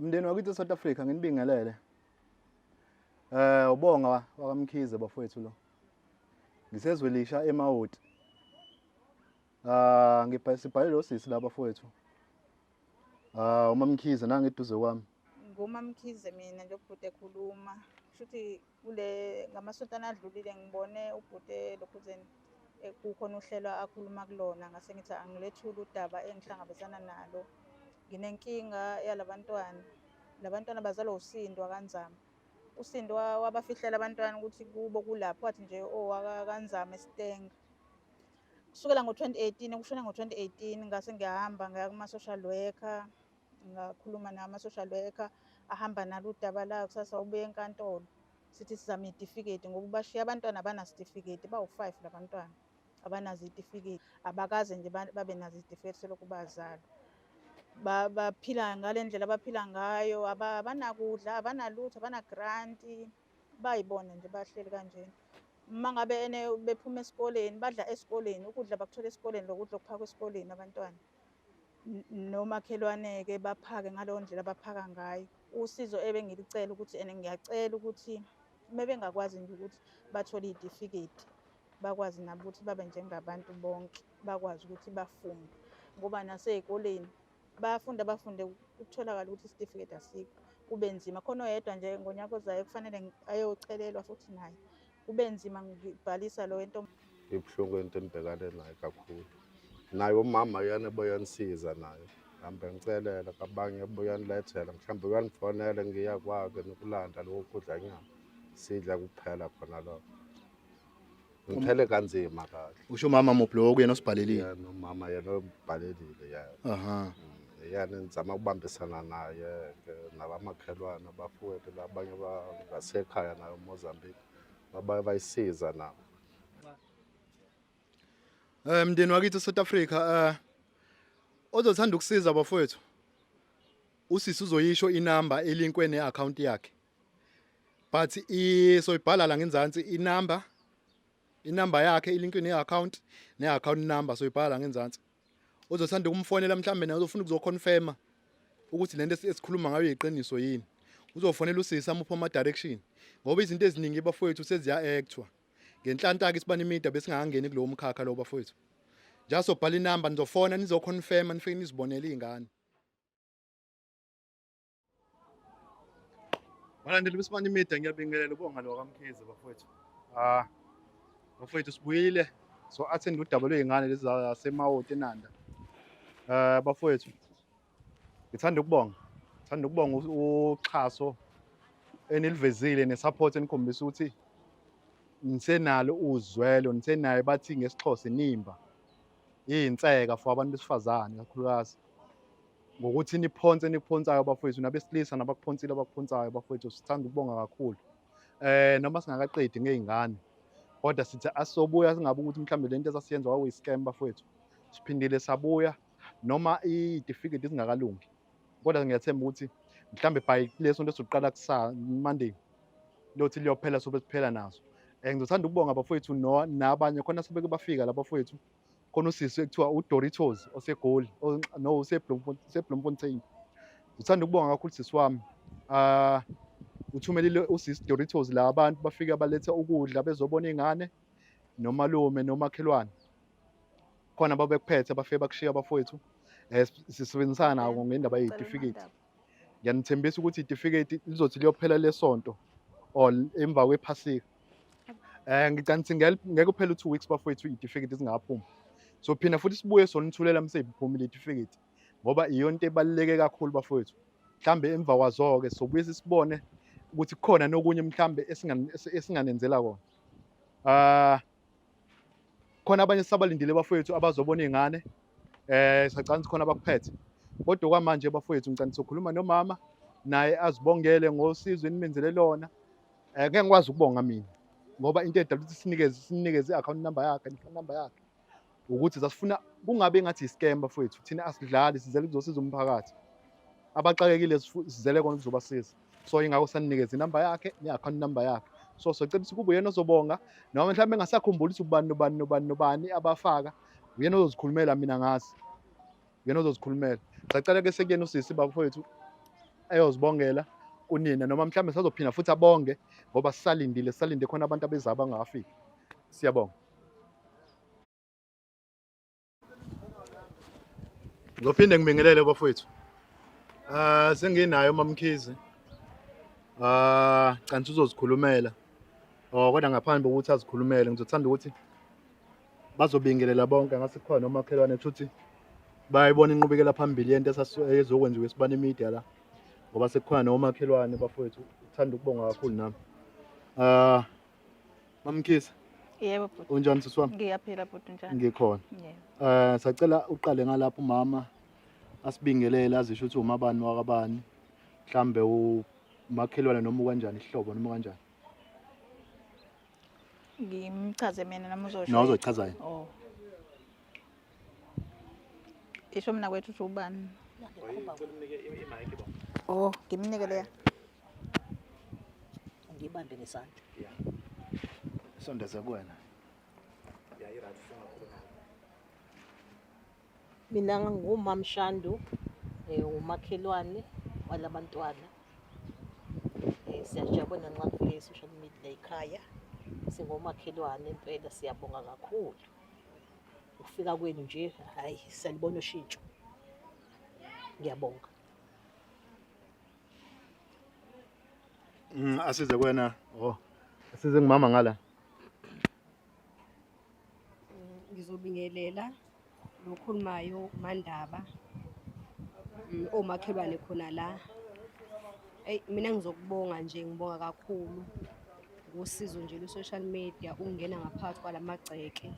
Mndeni wakithi eSouth Africa nginibingelele. Ubonga wakaMkhize bafowethu lo. Ngisezwe lisha eMawoti. Ah ngibhale lo sisi la bafowethu. Ah uMamkhize nange eduze kwami. NguMamkhize mina nje ubhuti ekhuluma. Kushuthi kule ngamasontana adlulile ngibone ubhuti elokhuzeni kukhona uhlelo akhuluma kulona ngase ngithi angilethule udaba engihlangabezana nalo. Nginenkinga yalabantwana. Labantwana bazalwa uSindwa kaNzama. USindwa wabafihlela abantwana ukuthi kubo kulapho wathi nje owakaNzama eStenga. Kusukela ngo-2018 kushona ngo-2018 ngase ngiyahamba ngaya kuma-social worker ngakhuluma nama-social worker ahamba nalo udaba layo kusasa ubuye enkantolo sithi sizama iy'tifiketi ngoba ubashiya abantwana abanasitifiketi bawu-5 labantwana abanazo iy'tifiketi abakaze nje babe nazo iy'tifiketi selokhu bazalwa. Baphila ngale ndlela abaphila ngayo, abanakudla, abanalutho, abanagranti, bayibona nje bahleli kanjena. Uma ngabe ene bephuma esikoleni badla esikoleni, ukudla bakuthola esikoleni, lokudla okuphakwa esikoleni abantwana. Nomakhelwane-ke baphake ngaleyo ndlela abaphaka ngayo. Usizo ebengilicela ukuthi ene ngiyacela ukuthi uma bengakwazi nje ukuthi bathole iy'tifiketi bakwazi nabo ukuthi babe njengabantu bonke, bakwazi ukuthi bafunde. Ngoba nasey'koleni bayafunda bafunde kutholakala ukuthi isitifiketi asikho, kube nzima. Khona oyedwa nje ngonyaka ozayo kufanele ayocelelwa futhi naye, kube nzima ngibhalisa lo wento. Ibuhlungu into enibhekane nayo kakhulu. Naye umama uyane boyanisiza naye. Hambe ngicelela kabanye boyanilethela mhlawumbe uyanifonela ngiya kwakhe nokulanda lokho kudla nyama. Sidla kuphela khona lokho. Ngiphele kanzima kahle. Usho umama muphi lo kuyena osibhalelile? Yena umama yena obhalelile yena. Aha. Yena ngizama ukubambisana naye ke nabamakhelwane abafowethu labanye bangasekhaya nayo eMozambique. Babaye bayisiza nabo. Mndeni wakithi eSouth Africa ozothanda ukusiza bafowethu. Usisi uzoyisho inamba elinkwe neaccount yakhe. But isoyibhala la ngenzansi inamba yakhe ilinkwe neaccount neaccount number soyibhala la ngenzansi. Ozothanda ukumfonela mhlambe naye uzofuna ukuzoconfirma ukuthi lento esikhuluma ngayo iqiniso yini. Uzofonela usisi amuphe ama direction ngoba izinto eziningi bafowethu seziya actwa. Ngenhlanhla ke Isibani Media besingakangeni kulowo mkhakha lo bafowethu. Njalo sobhala inamba nizofona nizoconfirma nifike nizibonele izingane. Balandeli beSibani Media ngiyabingelela ubonga lo kaMkhize bafowethu. Ah bafowethu sibuyile so attend udaba lwezingane lezi zaseMawoti eNanda. Bafowethu ngithanda ukubonga. Ngithanda ukubonga uxhaso enilivezile nesupport enikhombisa ukuthi nisenalo uzwelo, nisenayo bathi ngesiXhosa inimba. Iyinseka for abantu besifazane kakhulukazi. Ngokuthi niphonse nikuphonsayo bafowethu nabesilisa nabakuphonsile abakuphonsayo bafowethu sithanda ukubonga kakhulu. Noma singakaqedi ngey'ngane kodwa sithi asobuya singabe ukuthi mhlawumbe lento esasiyenza kwakuyi-scam bafowethu. Siphindile sabuya noma iy'tifiketi zingakalungi kodwa ngiyathemba ukuthi mhlawumbe by leso nto esizoqala kusa Monday lothi liyophela sobe siphela nazo. Ngizothanda ukubonga bafowethu nabanye khona sebeke bafika la bafowethu. Khona usisi ekuthiwa uDoritos oseGoli no useBloemfontein. Ngithanda ukubonga kakhulu sisi wami. Uthumelile usisi Doritos la abantu bafika baletha ukudla bezobona ingane nomalume nomakhelwane. Khona babekuphethe bafike bakushiya abafowethu. Sisebenzisana nabo ngendaba yey'tifiketi. Ngiyanithembisa ukuthi itifiketi lizothi liyophela lesonto or emva kwephasika. Ngicabanga ukuthi ngeke kuphele u-2 weeks bafowethu iy'tifiketi zingaphumi. So phinda futhi sibuye sonithulela mseyiphumile itifiketi ngoba iyona into ebaluleke kakhulu bafowethu. Mhlambe emva kwazo-ke sobuye sisibone ukuthi kukhona nokunye mhlambe esinganenzela kona. Khona abanye sisabalindile bafowethu abazobona iy'ngane. Siyacabanga ukuthi khona abakuphethe. Kodwa kwamanje bafowethu ngicela sokhuluma nomama naye azibongele ngosizo enimenzele lona. Ngeke ngikwazi ukubonga mina ngoba into edala ukuthi sinikeze i-account number yakhe ne-phone number yakhe ukuthi sasifuna kungabe engathi i-scam bafowethu. Thina asidlali, sizele ukuzosiza umphakathi. Abaxakekile sizele kona ukuzobasiza. So ingakho saninikeza inamba yakhe ne-account number yakhe. So sicela ukuthi kube uyena ozobonga noma mhlawumbe engasakhumbuli ukuthi ubani nobani nobani nobani abafaka, uyena ozozikhulumela mina ngazi. Uyena ozozikhulumela. Sacela ke sekuyena usisi bafowethu Eyozibongela kunina noma mhlawumbe sazophinda futhi abonge ngoba sisalindile, sisalinde khona abantu abeza abangakafiki. Siyabonga. Ngizophinde ngibingelele bafowethu. Ah, senginayo uMamkhize. Ah, canti uzozikhulumela. Oh, kodwa ngaphambi kokuthi azikhulumele ngizothanda ukuthi bazobingelela bonke, ngase kukhona omakhelwane futhi bayayibona inqubekela phambili yento ezokwenziwa eSibani Media la, ngoba sekukhona nomakhelwane bafowethu. Uthanda ukubonga kakhulu nami. Ah, MaMkhize. Yebo bhuti. Unjani sisi wami? Ngiyaphila bhuti, unjani? Ngikhona. Yebo. Eh, sacela uqale ngalapho umama asibingelele, azisho ukuthi umabani wakabani, mhlambe umakhelwane noma ukanjani, ihlobo noma kanjani. Ngimchaze mina noma uzosho? No, uzochaza yena. Oh. Isho mina kwethu uthi ubani? Oh, ngimnike leya. Ngibambe ngesandla. Sondeze kuwena. Mina ngumamShandu, umakhelwane walabantwana. Siyajabula nxa kufike i-social media ekhaya. Singomakhelwane impela, siyabonga kakhulu. Ukufika kwenu nje, hhayi, siyalibona ushintsho. Ngiyabonga. Asize kuwena. Oh. Asize ngumama ngala. Ngizobingelela lokhulumayo Mandaba, omakhelwane khona la. Eyi, mina ngizokubonga nje, ngibonga kakhulu ngosizo nje lwe-social media ukungena ngaphakathi kwalamagceke,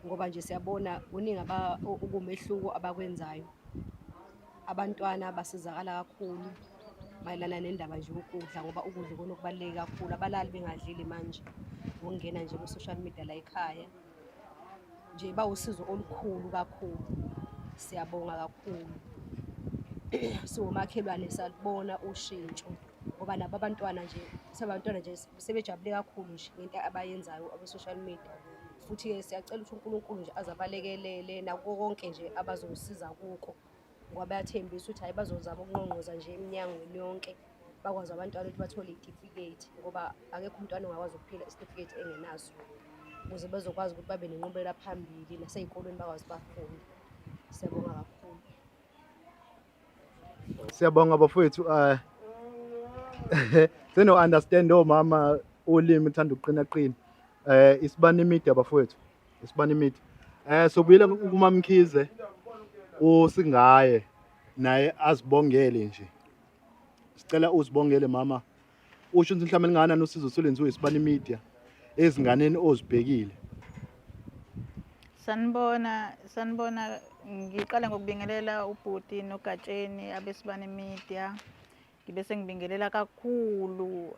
ngoba nje siyabona kuningi okuwumehluko abakwenzayo. Abantwana basizakala kakhulu mayelana nendaba nje yokudla, ngoba ukudla ikona okubaluleke kakhulu. Abalali bengadlile manje ngokungena nje kwi-social media la ekhaya. Nje bawusizo olukhulu kakhulu, siyabonga kakhulu. Siwomakhelwane salubona ushintsho, ngoba nabo abantwana nje sebantwana nje sebejabule kakhulu nje ngento abayenzayo abe-social media. Futhi-ke siyacela ukuthi uNkulunkulu nje aze abalekelele nakuko konke nje abazosiza kuko, ngoba bayathembisa ukuthi hhayi bazozama ukunqonqoza nje eminyangweni yonke, bakwazi abantwana ukuthi bathole iy'tifiketi, ngoba akekho umntwana ongakwazi ukuphila isitifiketi engenaso, ukuze bezokwazi ukuthi babe nenqubela phambili nasey'kolweni bakwazi bafunde. Siyabonga kakhulu. Siyabonga bafowethu. Seno understand omama ulimi uthanda ukuqina qina. Isibani Media bafowethu. Isibani Media. Sobuyela kuMamkhize usingaye naye azibongele nje. Sicela uzibongele mama. Usho ukuthi mhlawumbe lingakanani usizo osulenziwe Isibani Media ezinganeni ozibhekile. Sanibona, sanibona. Ngiqala ngokubingelela ubhuti noGatsheni abeSibani Media. Ngibe sengibingelela kakhulu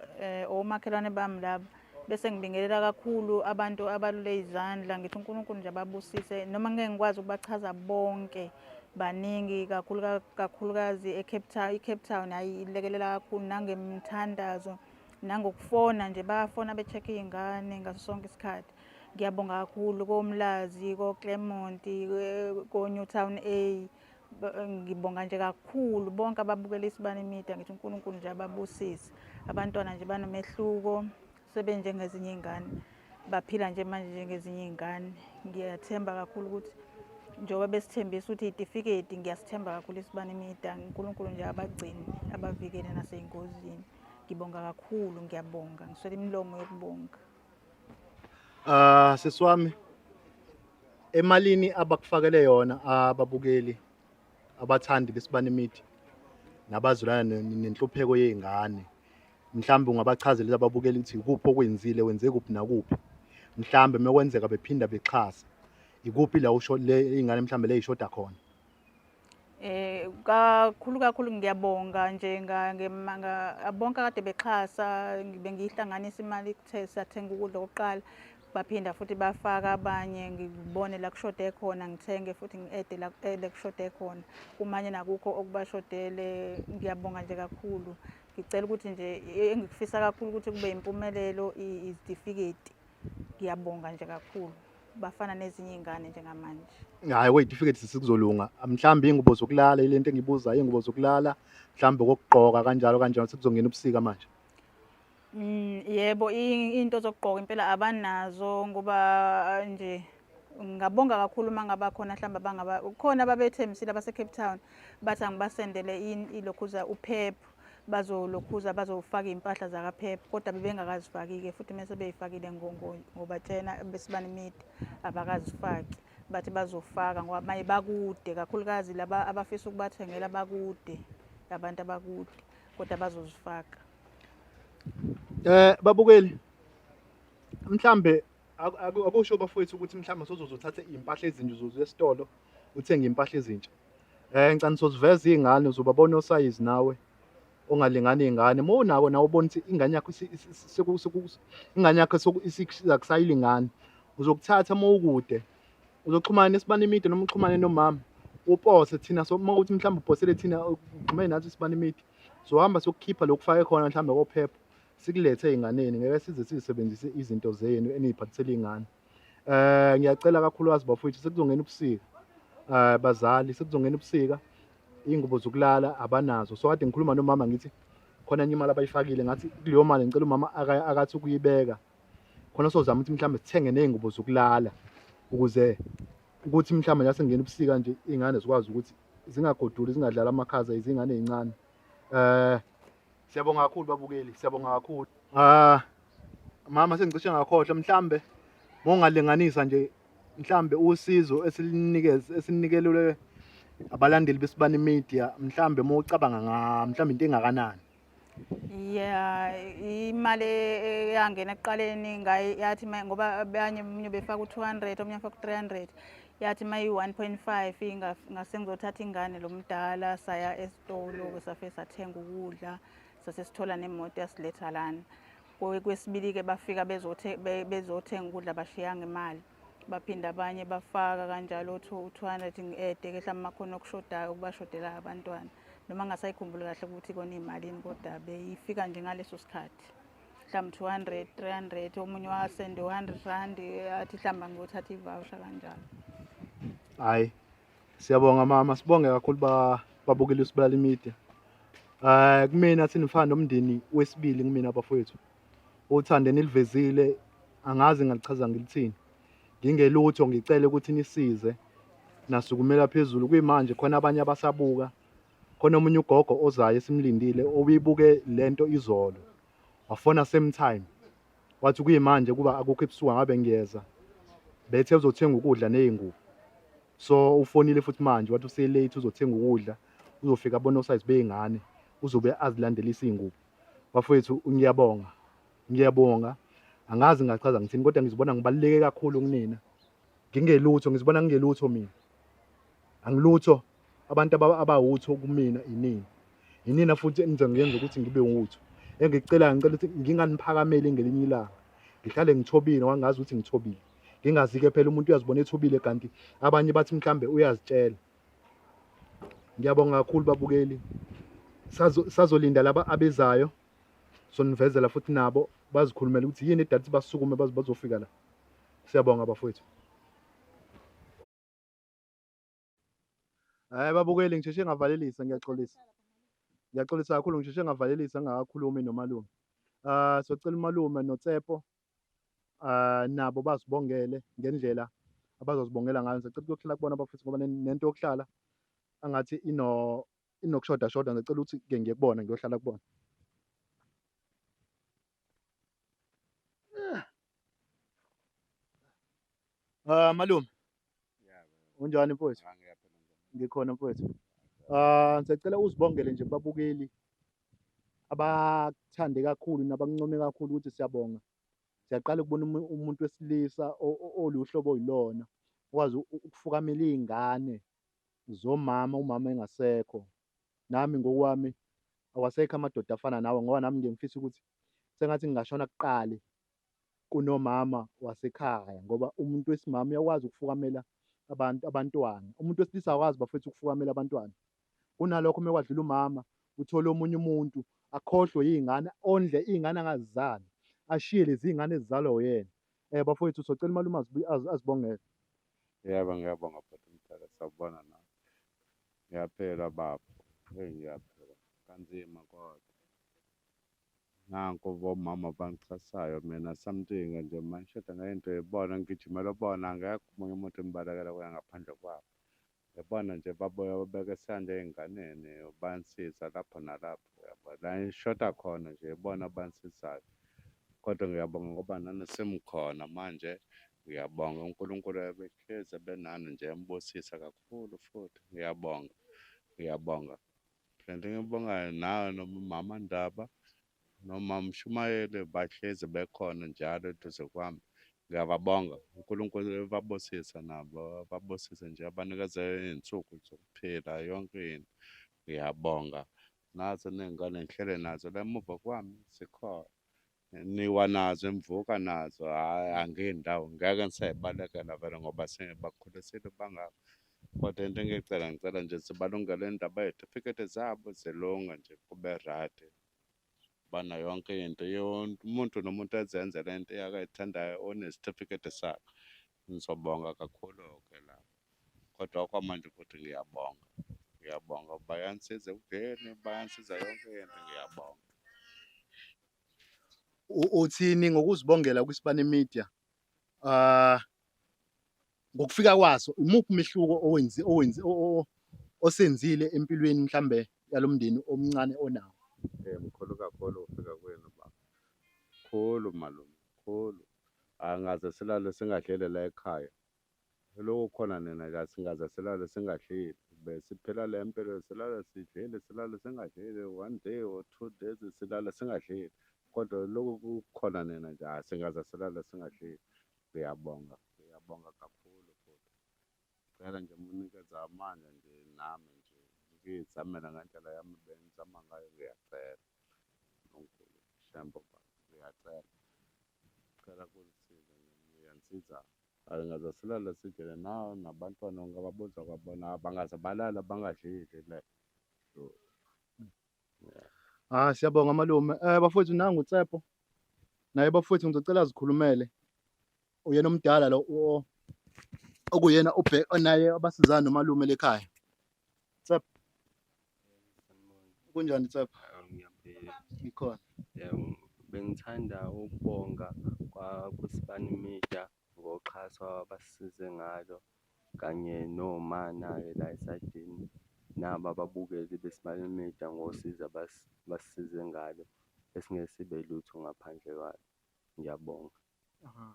omakhelwane bami laba. Bese ngibingelela kakhulu abantu abalule izandla, ngithi uNkulunkulu nje ababusise, noma ngeke ngikwazi ukubachaza bonke, baningi kakhulu, kakhulukazi eCape Town. ICape Town hayi ilekelela kakhulu nangemthandazo nangokufona nje, bayafona be-check iy'ngane ngaso sonke isikhathi. Ngiyabonga kakhulu koMlazi, koClermont, ko-Newtown A. Ngibonga nje kakhulu bonke ababukela Isibani Media, ngithi uNkulunkulu nje ababusise. Abantwana nje banomehluko, sebenjengezinye iy'ngane, baphila nje manje njengezinye iy'ngane. Ngiyathemba kakhulu ukuthi njengoba besithembisa ukuthi iy'tifiketi, ngiyasithemba kakhulu Isibani Media. uNkulunkulu nje abagcine, abavikele nasey'ngozini. Ngibonga kakhulu, ngiyabonga, ngiswele imilomo yokubonga. Ah, sisi wami, emalini abakufakele yona ababukeli abathandi beSibani Media nabazwelana nenhlupheko yey'ngane, mhlawumbe ungabachazela ababukeli ukuthi ikuphi okwenzile, wenze kuphi nakuphi, mhlawumbe mekwenzeka bephinda bexhasa, ikuphi la usho le iy'ngane mhlawumbe le y'shoda khona? Kakhulu kakhulu ngiyabonga nje bonke akade bexhasa, bengiyihlanganisa imali kuthe sathenga ukudla okokuqala, baphinda futhi bafaka abanye, ngibone la kushode khona ngithenge futhi ngi-ede la kushode khona, kumanye nakukho okubashodele. Ngiyabonga nje kakhulu. Ngicela ukuthi nje engikufisa kakhulu ukuthi kube impumelelo izitifiketi. Ngiyabonga nje kakhulu. Bafana nezinye iy'ngane njengamanje. Hhayi, kwey'tifiketi sekuzolunga. Mhlawumbe iy'ngubo zokulala ile nto engiyibuzayo, iy'ngubo zokulala, mhlawumbe okokugqoka kanjalo kanjalo, sekuzongena ubusika manje. Yebo, into zokugqoka impela abanazo ngoba nje ngingabonga kakhulu uma ngaba khona mhlawumbe abangaba khona ababethembisile abase-Cape Town, bathi angibasendele ilokhuza uPep, bazolokhuza bazofaka iy'mpahla zakaPep, kodwa bebengakazifaki-ke futhi mese bey'fakile ngobatshena beSibani Media abakazifaki. Bathi bazofaka ngoba maye bakude kakhulukazi laba abafisa ukubathengela bakude, abantu abakude, kodwa bazozifaka. Babukeli, mhlambe akusho bafowethu ukuthi mhlambe sozozothatha iy'mpahla ezintsha uzoze esitolo uthenge iy'mpahla ezintsha. Ngicela nisoziveza iy'ngane, uzobabona osayizi nawe ongalingani iy'ngane. Uma unako nawe ubona ukuthi ingane yakho ingane yakho akusayilingani, uzokuthatha uma ukude, uzoxhumana neSibani Media noma uxhumane nomama, upose thina. So uma kuthi mhlawumbe uposele thina, uxhumene nathi iSibani Media, sohamba sokukhipha lokhu ufake khona mhlawumbe kophepha, sikulethe ey'nganeni. Ngeke size sizisebenzise izinto zenu eniy'phathisela iy'ngane. Ngiyacela kakhulukazi bafowethu, sekuzongena ubusika. Bazali, sekuzongena ubusika, iy'ngubo zokulala abanazo. So kade ngikhuluma nomama ngithi khona enye imali abayifakile, ngathi kuleyo mali ngicela umama akathi ukuyibeka khona, sozama ukuthi mhlawumbe sithenge ney'ngubo zokulala ukuze ukuthi mhlawumbe nje sengena ubusika nje iy'ngane zikwazi ukuthi zingagoduli, zingadlali amakhaza, izingane ey'ncane. Siyabonga kakhulu babukeli, siyabonga kakhulu. Mama, sengicishe ngakhohlwa, mhlambe mongalinganisa nje mhlambe usizo esilinikeze esinikelelwe abalandeli beSibani Media, mhlambe mowucabanga nga mhlambe into engakanani? Yeah, imali eyangena ekuqaleni yathi ngoba abanye omunye befaka u-200, omunye afaka u-300, yathi uma iyi-1.5 ngase ngizothatha ingane lo mdala, saya esitolo safike sathenga ukudla, sase sithola nemoto yasiletha lana. Kwesibili-ke bafika bezothenga ukudla, bashiyanga imali, baphinda abanye bafaka kanjalo u-200 ngi-ede-ke mhlawumbe makhona okushodayo okubashodelayo abantwana, noma ngingasayikhumbuli kahle ukuthi ikona iy'malini, kodwa beyifika nje ngaleso sikhathi mhlawumbe 200, 300, omunye wasende u-100 rand athi mhlawumbe angiyothatha i-voucher kanjalo. Hhayi, siyabonga mama, sibonge kakhulu babukeli beSibani Media. Kumina sinifana nomndeni wesibili kumina bafowethu. Uthando enilivezile angazi ngalichaza ngilithini. Ngingelutho, ngicele ukuthi nisize, nasukumela phezulu. Kuyimanje khona abanye abasabuka, khona omunye ugogo ozayo esimlindile obibuke lento izolo, wafona same time, wathi kuyimanje kuba akukho ebusuku ngabe ngiyeza, bethe uzothenga ukudla ney'ngubo. So ufonile futhi manje wathi use-late, uzothenga ukudla, uzofika abone osayizi bey'ngane, uzobe azilandelisa iy'ngubo. Bafowethu, ngiyabonga, ngiyabonga, angazi ngingachaza ngithini, kodwa ngizibona ngibaluleke kakhulu kunina. Ngingelutho, ngizibona ngingelutho mina, angilutho. Abantu abawutho kumina inina, inina futhi enize ngiyenza ukuthi ngibe wutho. Engikucelayo, ngicela ukuthi nginganiphakameli ngelinye ilanga, ngihlale ngithobile ngoba ngazi ukuthi ngithobile. Ngingazi-ke phela umuntu uyazibona ethobile, kanti abanye bathi mhlambe uyazitshela. Ngiyabonga kakhulu babukeli, sazolinda laba abezayo, sonivezela futhi nabo bazikhulumela ukuthi yini edala ukuthi basukume baze bazofika la. Siyabonga bafowethu. Hhayi babukeli, ngisheshe ngavalelisa, ngiyaxolisa. Ngiyaxolisa kakhulu, ngisheshe ngavalelisa ngingakakhulumi nomalume. Socela umalume noTsepo nabo bazibongele ngendlela abazozibongela ngayo. Ngisacela ukuyohlala kubona bafethu ngoba nento yokuhlala angathi inokushoda shoda, ngicela ukuthi ke ngiye kubona, ngiyohlala kubona. Malume, unjani mfowethu? Ngikhona mfowethu. Ngisacela uzibongele nje kubabukeli abakuthande kakhulu nabakuncome kakhulu ukuthi siyabonga. Siyaqala ukubona umuntu wesilisa oluhlobo oyilona okwazi ukufukamela iy'ngane zomama, umama engasekho. Nami ngokwami awasekho amadoda afana nawe, ngoba nami ngiye ngifise ukuthi sengathi ngingashona kuqali kunomama wasekhaya, ngoba umuntu wesimame uyakwazi ukufukamela abantu abantwana. Umuntu wesilisa akwazi bafethu ukufukamela abantwana. Kunalokho uma kwadlula umama, uthole omunye umuntu akhohlwe iy'ngane, ondle iy'ngane angazizali, ashiye lezi iy'ngane ezizalwa uyena. Bafowethu socela umalume azibongele. Yebo, ngiyabonga bhuti Mdala, sawubona nawe. Ngiyaphila baba, eyi ngiyaphila kanzima kodwa. Nanku bomama bangixhasayo mina something nje mangishada ngento yibona ngigijimela bona akekho omunye umuntu engibalekela kuye ngaphandle kwabo. Yabona nje babuye babeke isandla ey'nganeni bansiza lapho nalapho uyabo. La engishoda khona nje ibona abansizayo. Kodwa ngiyabonga ngoba nani senikhona manje ngiyabonga uNkulunkulu ebehlezi ebenani nje embusisa kakhulu futhi ngiyabonga, ngiyabonga. Lento engiyibongayo nawe nomama Ndaba noma Mshumayeli bahlezi bekhona njalo eduze kwami. Ngiyababonga, uNkulunkulu ebabusise nabo, ababusise nje abanikeze iy'nsuku zokuphila yonke into. Ngiyabonga. Nazo ney'ngane ngihlele nazo la emuva kwami zikhona. Niwa nazo nivuka nazo, hhayi angiyi ndawo ngeke ngisayibalekela vele ngoba sengibakhulisile bangaka. Kodwa into engiyicela ngicela nje zibalungele indaba yey'tifiketi zabo zilunge nje kube right. Bana yonke into yonke umuntu nomuntu azenzele into yakhe ayithandayo onesitifiketi sakhe. Ngizobonga kakhulu-ke lapho. Kodwa okwamanje futhi ngiyabonga, ngiyabonga bayansiza ekudleni, bayansiza yonke into ngiyabonga. Uthini ngokuzibongela kwiSibani Media? Ah ngokufika kwaso imuphi umehluko owenzi owenzi osenzile empilweni mhlambe yalomndeni omncane onawo? Eh mkhulu kakhulu ufika kwenu baba. Mkhulu malume, mkhulu. Angaze silale singadlile la ekhaya. Lokhu khona nina la singaze silale singadlile. Besiphila le mpilo silale sidlile, silale singadlile, one day or 2 days silale singadlile. Kodwa lokhu kukhona nina nje asingaze silale singadlile. Ngiyabonga, ngiyabonga kakhulu futhi. Ngicela nje munikeze amandla nje nami nje ngiyizamele ngendlela yami bengizama ngayo ngiyacela. Nkulunkulu Shembe baba ngiyacela. Ngicela kunisiza nje niyansiza. Angaze silale sidlile nawe nabantwana ungababuza kwabona bangaze balala bangadlile le. Ah siyabonga malume. Bafowethu nangu uTsepo. Naye bafowethu ngizocela azikhulumele. Uyena omdala lo okuyena ubheka naye abasizana nomalume lekhaya. Tsepo. Kunjani Tsepo? Ngiyaphila. Ngikhona. Yebo, bengithanda ukubonga kwakuSibani Media ngoxhaso abasisize ngalo kanye noma naye la esayidini nabo ababukeli beSibani Media ngosizo abasisize ngalo esingeke sibe lutho ngaphandle kwalo. Ngiyabonga. Aha.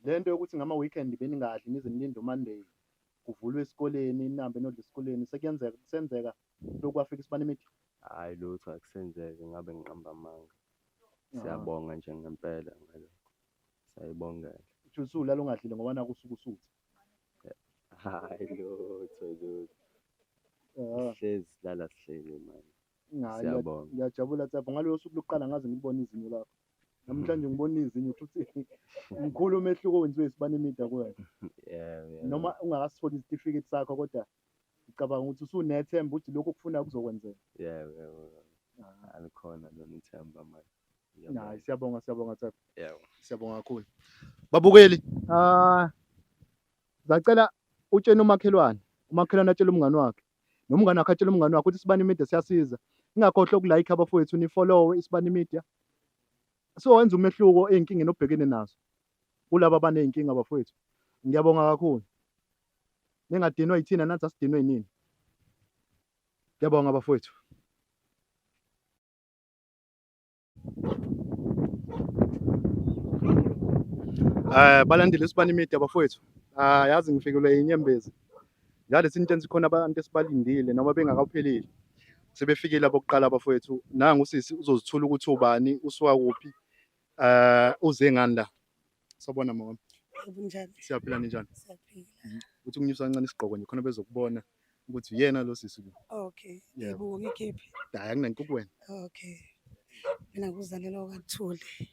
Lento yokuthi ngama weekend beningadli nize nilinde uMonday kuvulwe esikoleni nihambe nodla esikoleni sekuyenzeka kusenzeka lokhu kwafika iSibani Media. Hhayi lutho akusenzeki ngabe ngiqamba amanga. Siyabonga nje ngempela ngalokho. Siyayibongela. Uthi usulala ungadlile ngoba naku usuke usuthi. Hhayi lutho lutho. Sihlezi silala sihleli manje. Siyabonga. Ngiyajabula Tshepo ngaloyo suku lokuqala ngaze ngibone izinyo lakho. Namhlanje ngibona izinyo futhi mkhulu umehluko owenziwe iSibani Media kuwena. Yebo, yebo. Noma ungakasitholi isitifiketi sakho kodwa ngicabanga ukuthi usunethemba ukuthi lokhu okufunayo kuzokwenzeka. Yebo, yebo, yebo. Alikhona lona ithemba manje. Hayi siyabonga siyabonga Tshepo. Yebo. Siyabonga kakhulu. Babukeli, ah zacela utshene umakhelwane, umakhelwane atshele umngani wakhe. Nomngani wakhe atshele umngani wakhe ukuthi iSibani Media siyasiza. Ningakhohlwa ukulike abafowethu nifollowe iSibani Media. So wenza umehluko ey'nkingeni obhekene nazo kulaba abaney'nkinga bafowethu. Ngiyabonga kakhulu. Ningadinwa yithina nathi asidinwe yinini. Ngiyabonga bafowethu. Balandeli iSibani Media bafowethu. Ah yazi ngifikelwe inyembezi. Njalo sinto khona abantu esibalindile noma bengakapheleli. Sebefikile abokuqala abafowethu. Nangu usisi uzozithula ukuthi ubani, usuka kuphi. Uze ngani la. Sawubona mama. Kunjani? Siyaphila ninjani? Siyaphila. Uthi ukunyusa kancane isigqoko nje khona bezokubona ukuthi uyena lo sisi lo. Okay. Yebo. Ngibuka ngikhiphi. Hayi akunankinga kuwena. Okay. Mina nguzanele kaThuli.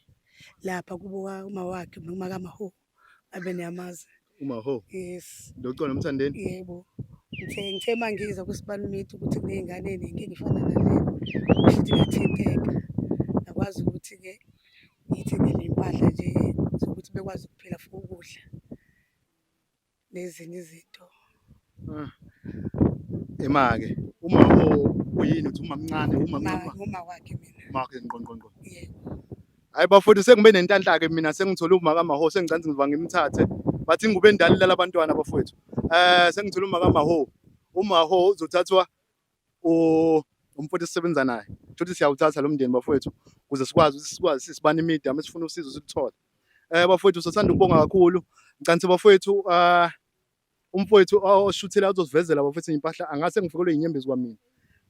Lapha kubuka uma wakhe noma kaMaho. Abe niyamazi. Uma ho. Yes. Lo cona umthandeni. Yebo. Ngithe mangiza kuSibani Media ukuthi kuney'ngane nenkinga ifana nale. Kushuthi ngathinteka. Ngakwazi ukuthi ke ngithengele impahla nje zokuthi bekwazi ukuphila for ukudla nezinye izinto. Ah. Ema-ke uma uyini uthi umamncane umamncane Uma wakhe mina. Uma-ke ngqo ngqo ngqo. Yebo. Hayi bafowethu sengibe nenhlanhla-ke mina sengithole umaka Maho sengicansi ngiva ngimthathe bathi ingubo endala ilala abantwana bafowethu. Eh sengithole umaka Maho. UMaho uzothathwa umfowethu esisebenza naye. Futhi siyawuthatha lo mndeni bafowethu ukuze sikwazi ukuthi sikwazi sisibane media uma sifuna usizo siluthole. Eh bafowethu sothanda ukubonga kakhulu. Ngicansi bafowethu eh umfowethu oshuthela uzosivezela bafowethu impahla angase ngifikelwe inyembezi kwamina.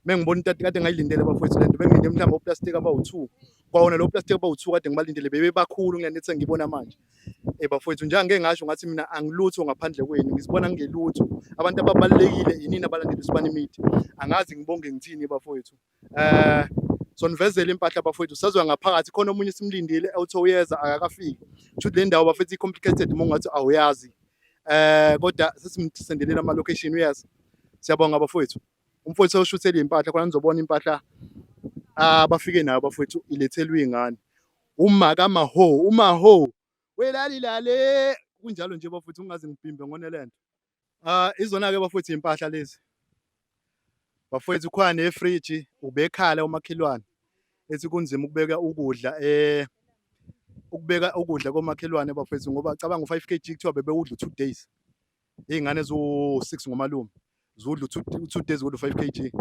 Mengibona into kade ngayilindele bafowethu lento bengilinde mhlawumbe oplastic abawu-2 kwawona lo plastic abawu-2 kade ngibalindele bebebakhulu kule nto engibona manje. Eh bafowethu njengoba ngike ngasho ngathi mina angilutho ngaphandle kwenu ngizibona ngingelutho abantu ababalulekile yinini abalandela iSibani Media angazi ngibonge ngithini bafowethu eh sonivezela impahla bafowethu sazoya ngaphakathi khona omunye simlindile awuthe uyeza akakafiki shuthi le ndawo bafethu i-complicated uma ungathi awuyazi eh kodwa sesimsendelela ama location uyeza siyabonga bafowethu umfowethu oshuthela impahla khona nizobona impahla abafike nayo bafowethu ilethelwe ingane Uma kaMaho, uMaho welalilale kunjalo nje bafowethu ungaze ngibhimbe ngone lento. Ah izona ke bafowethu impahla lezi. Bafowethu khona nefriji ubekhala umakhelwane ethi kunzima ukubeka ukudla eh ukubeka ukudla komakhelwane bafowethu ngoba cabanga u5 kg kuthiwa bebewudla u2 days. Iy'ngane eziwu-6 ngomalume zudla u-2 days kodwa u-5 kg.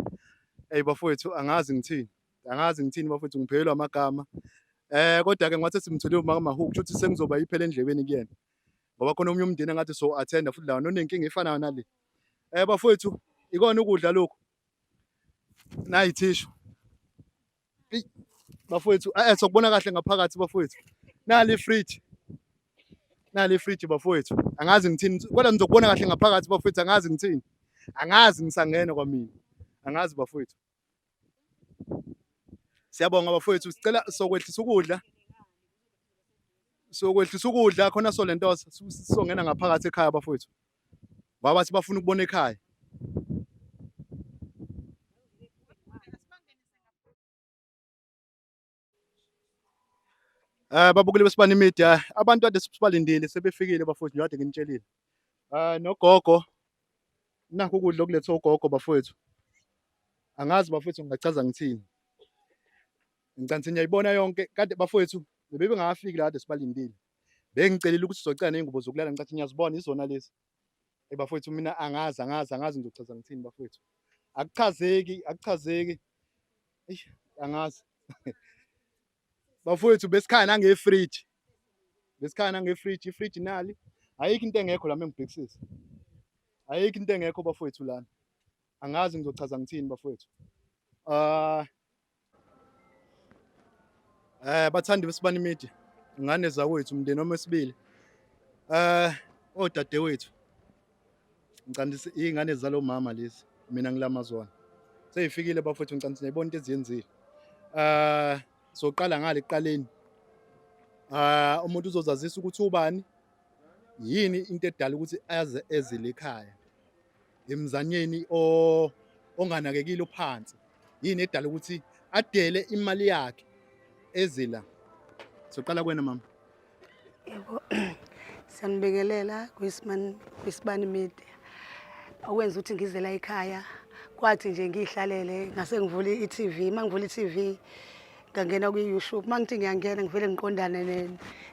Eyi bafowethu angazi ngithini. Angazi ngithini bafowethu ngiphelelwa amagama. Eh kodwa ke ngathi simtholile umama Mahu kusho ukuthi sengizoba iphele endlebeni kuyena. Ngoba khona omunye umndeni engathi so attenda futhi la nonenkinga efanayo nale. Eh bafowethu ikona ukudla lokhu. Nayi tissue. Bafowethu eh sokubona kahle ngaphakathi bafowethu. Nali ifridge. Nali ifridge bafowethu. Angazi ngithini kodwa nizokubona kahle ngaphakathi bafowethu angazi ngithini. Angazi ngisangena kwamina. Angazi bafowethu. Siyabonga bafowethu sicela sokwehlisa ukudla. Sokwehlisa ukudla khona solentosa songena ngaphakathi ekhaya bafowethu. Ngoba bathi bafuna ukubona ekhaya. Eh babukeli besibani media abantu kade sibalindile sebefikile bafowethu njengoba nginitshelile. Eh nogogo nakho ukudla okulethwe ugogo bafowethu. Angazi bafowethu ngingachaza ngithini. Ngicantsi niyayibona yonke kade bafowethu bebengakafiki la kade sibalindile. Bengicelile ukuthi sizocela nezingubo zokulala ngicathi ngiyazibona izona lezi. Eh bafowethu mina angazi angazi angazi ngizochaza ngithini bafowethu. Akuchazeki akuchazeki. Eish angazi. Bafowethu besikhaya nangefridge. Besikhaya nangefridge, ifridge nali. Ayikho into engekho la mengibhekisisa. Ayikho into engekho bafowethu lana. Angazi ngizochaza ngithini bafowethu. Ah Eh bathandi besibani media ngane zakwethu umndeni wami wesibili. Eh odadewethu ngicandise iy'ngane zalo mama lezi mina ngilamazwana. Seyifikile bafowethu ngicandise niyayibona into eziyenzile. Eh soqala ngale ekuqaleni. Ah umuntu uzozazisa ukuthi ubani yini into edala ukuthi aze ezile ekhaya. Emzanyeni o onganakekile ophansi. Yini edala ukuthi adele imali yakhe eze la. Soqala kwena mama. Yebo. Siyanibingelela kwiSman kwiSibani Media. Okwenza ukuthi ngize la ekhaya kwathi nje ngihlalele ngase ngivule i-TV, mangivula i-TV ngangena kwi-YouTube. Mangithi ngiyangena ngivele ngiqondane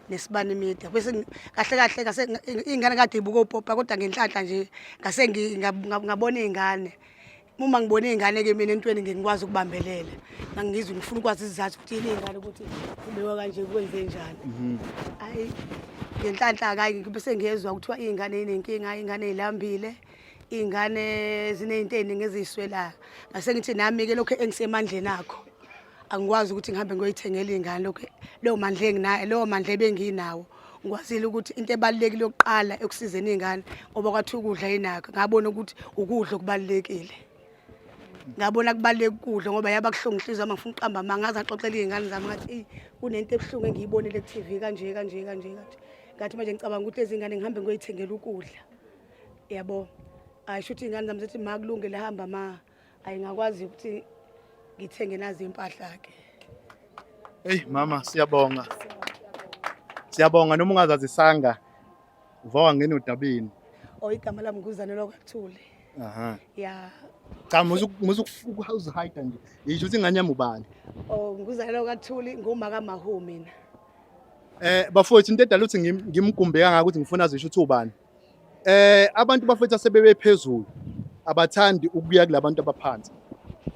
neSibani Media. Bese kahle kahle ngase iy'ngane kade ibuka opopa kodwa ngenhlanhla nje ngase ngabona iy'ngane. Uma ngibona iy'ngane-ke mina entweni ngeke ngikwazi ukubambelela. Ngangizwe ngifuna ukwazi isizathu ukuthi yini iy'ngane ukuthi zibekwa kanje kwenze njani. Hhayi ngenhlanhla-ke hhayi bese ngiyezwa kuthiwa iy'ngane y'nenkinga, iy'ngane y'lambile, iy'ngane ziney'nto ey'ningi eziy'swelayo. Ngase ngithi nami-ke lokhu engisemandleni akho angikwazi ukuthi ngihambe ngiyoyithengela iy'ngane lokhu leyo mandla enginayo leyo mandla ebenginawo ngikwazile ukuthi into ebalulekile yokuqala ekusizeni iy'ngane ngoba kwathiwa ukudla yinakho ngabona ukuthi ukudla okubalulekile ngabona kubaluleka ukudla ngoba yaba kuhlungu inhliziyo yami ngifuna ukuqamba amanga ngaze ngaxoxela iy'ngane zami ngathi eyi kunento ebuhlungu engiyibonile ku-TV kanje kanje kanje kanje ngathi manje ngicabanga ukuthi lezi ngane ngihambe ngiyoyithengela ukudla yabo hayi shuthi iy'ngane zami zithi ma kulungile hamba ma Ayi ngakwazi ukuthi ngithenge nazi impahla ke. Hey mama siyabonga. Siyabonga noma ungazazisanga uva wangena odabeni. Oh, igama lami nguZanele kwaThuli. Aha. Ya. Cha musu uzihide nje. Yisho ukuthi ingane yami ubani. Oh, nguZanele kwaThuli nguma kaMahu mina. Bafowethu into edala ukuthi ngimgumbe kangaka ukuthi ngifuna azisho ukuthi ubani. Abantu bafowethu asebebe phezulu abathandi ukuya kulabantu abaphansi.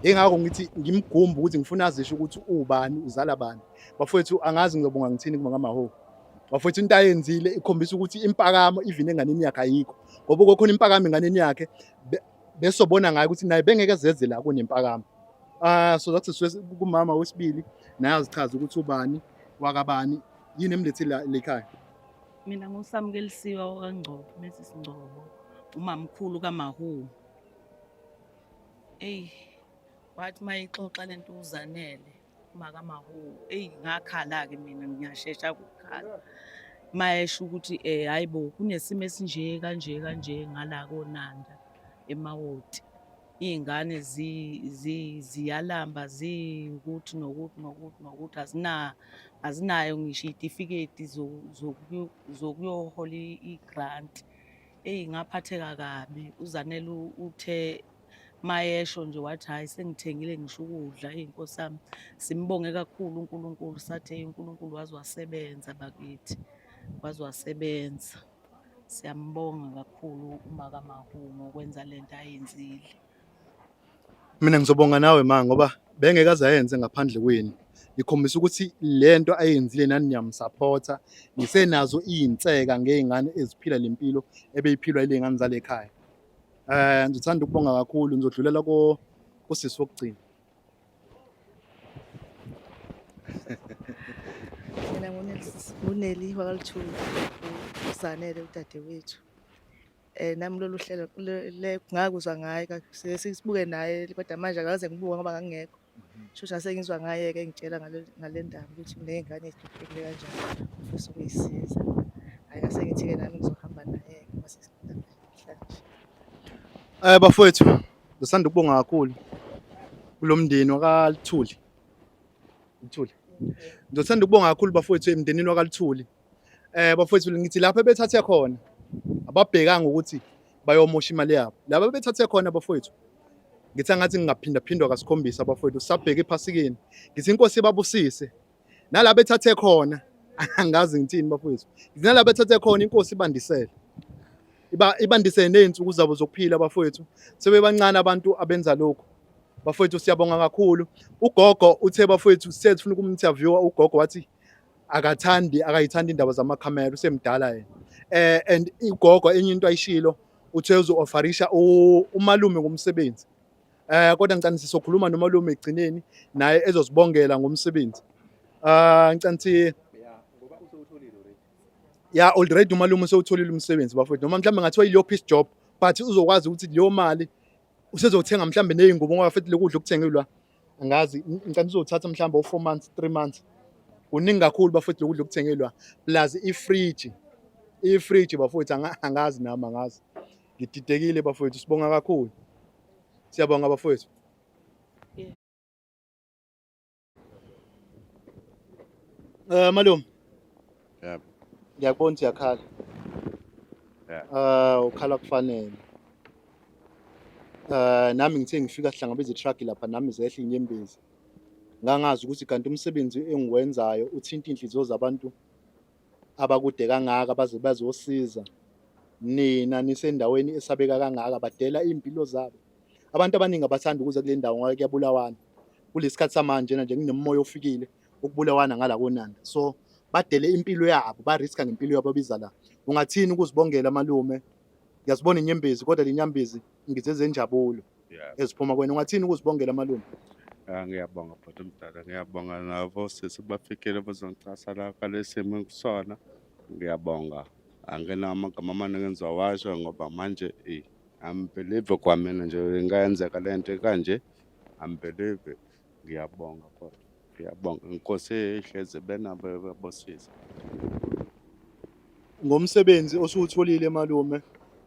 Ingakho ngithi ngimgumbe ukuthi ngifuna azisho ukuthi ubani uzala bani. Bafowethu angazi ngizobonga ngithini kuma kaMahu. Bafowethu into ayenzile ikhombisa ukuthi impakamo even enganeni yakhe ayikho. Ngoba kokhona impakamo enganeni yakhe besobona ngayo ukuthi naye bengeke zeze la kunempakamo. So that's kumama wesibili naye azichaza ukuthi ubani wakabani yini emlethile lekhaya. Mina nguSamukelisiwe wakaNgcobo, Mrs Ngcobo, umamkhulu kaMahu. Eyi, wathi uma ixoxa lento uZanele umakaMahu, eyi ngakhala-ke mina ngiyashesha ukukhala. Mayesho ukuthi hhayi bo kunesimo esinje kanje kanje ngala koNanda eMawoti. Iy'ngane ziyalamba ziwukuthi nokuthi nokuthi nokuthi azinayo ngisho iy'tifiketi zokuyohola i-grant. Eyi ngaphatheka kabi, uZanele uthe mayesho nje wathi hhayi sengithengile ngisho ukudla, eyi Nkosi yami. Simbonge kakhulu uNkulunkulu, sathi eyi uNkulunkulu waze wasebenza bakithi, waze wasebenza. Siyambonga kakhulu umakaMahu ngokwenza lento ayenzile. Mina ngizobonga nawe ma ngoba bengeke aze ayenze ngaphandle kwenu. Nikhombisa ukuthi lento ayenzile nani niyamsupporta. Nisenazo izinseka ngezingane eziphila lempilo ebeyiphilwa ile ngane zale ekhaya. Ngithanda ukubonga kakhulu, ngizodlulela ko kusisi wokugcina. Mina nguNeli wakaLuthuli, uZanele udadewethu. Nami lolu hlelo ngakuzwa ngaye sibuke naye kodwa manje akaze ngibuke ngoba ngangingekho. Shuthi ngase ngizwa ngaye-ke engitshela ngale ndaba ukuthi kuney'ngane ey'hluphekile kanjani, ufisa ukuy'siza. Hhayi ngase ngithi-ke nami ngizohamba naye-ke mase namhlanje. Bafowethu, ngisanda ukubonga kakhulu kulo mndeni wakaLuthuli. Luthuli. Ngizothanda ukubonga kakhulu bafowethu emndenini wakaLuthuli. Bafowethu ngithi lapho ebethathe khona ababhekanga ukuthi bayomosha imali yabo. Laba bethathe khona bafowethu ngithi angathi ngingaphindaphindwa kasikhombisa bafowethu, sabheka ephasikeni. Ngithi inkosi ibabusise. Nalaba ethathe khona angazi ngithini bafowethu. Ngithi nalaba ethathe khona inkosi ibandisele. Ibandisele nezinsuku zabo zokuphila bafowethu. Sebebancane abantu abenza lokhu. Bafowethu siyabonga kakhulu. Ugogo uthe bafowethu sethufuna ukum-interviewa, ugogo wathi akathandi akayithandi indaba zamakhamera, usemdala yena. And ugogo enye into ayishilo uthe uzo-offerisha umalume ngomsebenzi. Kodwa ngicela sizokhuluma nomalume egcineni naye ezosibongela ngomsebenzi. Ngicela ukuthi ya already umalume usewutholile umsebenzi bafowethu, noma mhlawumbe ngathiwa yileyo piece job, but uzokwazi ukuthi leyo mali usezothenga mhlawumbe ney'ngubo ngoba futhi lokudla okuthengelwa angazi ngicela uzothatha mhlawumbe o-4 months 3 months, kuningi kakhulu bafowethu lokudla okuthengelwa plus ifridge bafowethu angazi nami angazi, ngididekile bafowethu. Sibonga kakhulu, siyabonga bafowethu. Malume. Yebo. Ngiyakubona ukuthi uyakhala. Yeah. Ukhala kufanele. Nami ngithe ngifika sihlangabeza i-truck lapha nami zehla inyembezi. Ngangazi ukuthi kanti umsebenzi engiwenzayo uthinta inhliziyo zabantu abakude kangaka baze bazosiza nina nisendaweni esabeka kangaka, badela impilo zabo. Abantu abaningi abathanda ukuza kule ndawo ngoba kuyabulawana. Kulesikhathi samanje nje kunomoya ofikile ukubulawana ngala koNanda. So badele impilo yabo, ba-riska ngempilo yabo biza la. Ungathini ukuzibongela malume? Ngiyazibona inyembezi kodwa le nyembezi ngizezenjabulo eziphuma kwena. Ungathini ukuzibongela malume? Ngiyabonga bhuti omdala, ngiyabonga nabo sisi bafikile bazongixhasa la kwalesimo engikusona. Ngiyabonga, anginawo amagama amaningi engizowasho ngoba manje angibelieve kwamina nje ingayenzeka le nto kanje, angibelieve. Ngiyabonga kodwa, ngiyabonga. Inkosi ihlezi benabo babosiza. Ngomsebenzi osuwutholile malume,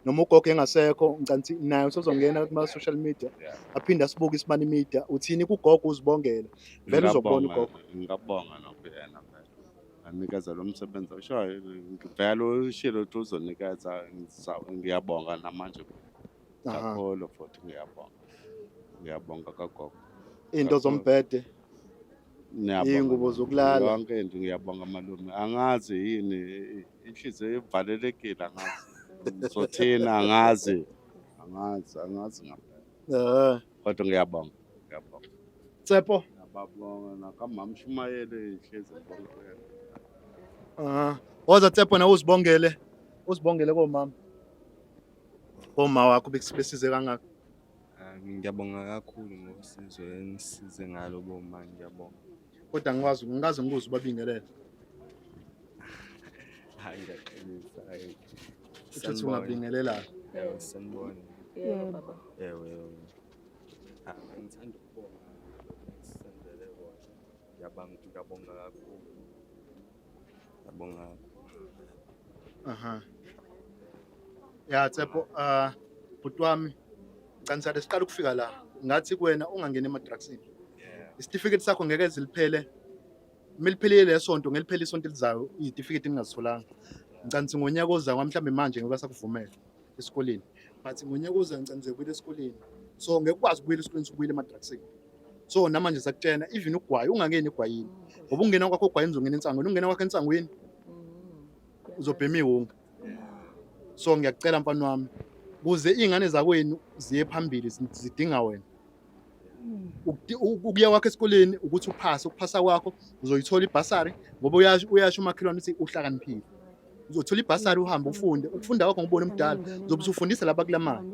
noma ugogo engasekho, ngicabanga ukuthi naye usezongena kuma-social media aphinde asibuke iSibani Media. Uthini kugogo uzibongela? Vele uzobona ugogo. Ngingabonga nokuyena vele. Anikeza lo msebenzi awushoyo vele ushilo ukuthi uzonikeza ngiyabonga namanje kakhulu futhi ngiyabonga. Ngiyabonga kagogo. Into zombhede. Iy'ngubo zokulala. Yonke into ngiyabonga malume. Angazi yini inhliziyo ivalelekile angazi. Ngizothini angazi. Angazi angazi ngampela. Eh. Kodwa ngiyabonga. Ngiyabonga. Tshepo. Ngiyababonga nakamama Shumayeli ngihlezi ngibonga kuyena. Ah, woza Tshepo nawe uzibongele. Uzibongele komama. Oma wakho besize kangaka. Ah, ngiyabonga kakhulu ngosizo enisize ngalo boma ngiyabonga. Kodwa ngikwazi ngikaze ngikuzwe ubabingelele. Hayi ngiyaxolisa. Hayi. Kusho ukuthi Sanibona. ungabingelela. Yebo, sanibona. Yebo baba. Yebo, yebo. Ah, ngithanda ukubonga esenzele kona. Ngiyabonga, ngiyabonga kakhulu. Ngiyabonga kakhulu. Aha. Ya Tshepo, ah bhuti wami ngicanisale siqala ukufika la. Ngathi kuwena ungangeni ema-drugsini. Isitifiketi sakho ngeke ziliphele. Meliphelile lesonto ngeliphele isonto elizayo izitifiketi engingazitholanga. Ngicanise ngonyaka ozayo mhlawumbe manje ngoba sakuvumela esikoleni. But ngonyaka ozayo ngicanise ubuyele esikoleni. So ngeke ukwazi ukubuyela esikoleni usubuyele ema-drugsini. So namanje sakutshena even ugwayi ungangeni egwayini. Ngoba ungena kwakho ogwayini uzongena ensangweni, ungena kwakho ensangweni uzobhema iwunga. So ngiyakucela mfana wami kuze iy'ngane zakwenu ziye phambili zidinga wena. Ukuya kwakho esikoleni ukuthi uphase, ukuphasa kwakho uzoyithola ibhasari ngoba uyasho umakhelwane ukuthi uhlakaniphile. Uzothola ibhasari uhambe ufunde, ukufunda kwakho ngubone umdala uzobe usufundisa laba kulamali.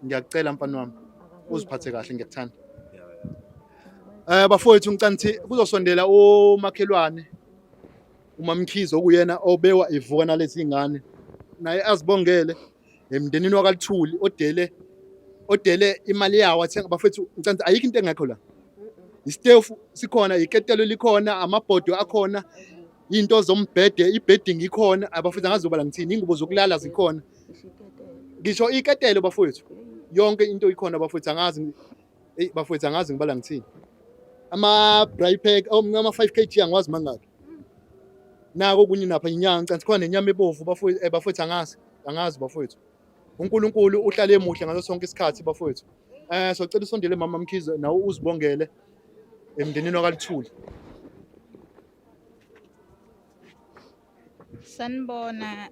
Ngiyakucela mfana wami uziphathe kahle ngiyakuthanda. Bafowethu ngicela ukuthi kuzosondela umakhelwane uMamkhize okuyena obewa evuka nalezi ngane naye azibongele emndenini wakaLuthuli odele imali yawo athenga. Bafethu ngicela ukuthi ayikho into engekho la, isitefu sikhona, iketelo likhona, amabhodo akhona, into zombhede, i-bedding ikhona. Abafethu angazi ubala ngithini, ingubo zokulala zikhona, ngisho iketelo bafowethu, yonke into ikhona bafowethu. Angazi eyi bafowethu angazi ngibala ngithini, ama-braai pack ama 5 kg angiwazi mangaki, nako okunye napha inyanga ngicela khona nenyama ebovu bafowethu. Bafowethu angazi bafowethu, uNkulunkulu uhlale emuhle ngaso sonke isikhathi bafowethu. Socela usondele mama Mkhize nawe uzibongele emndenini wakaLuthuli. Sanibona,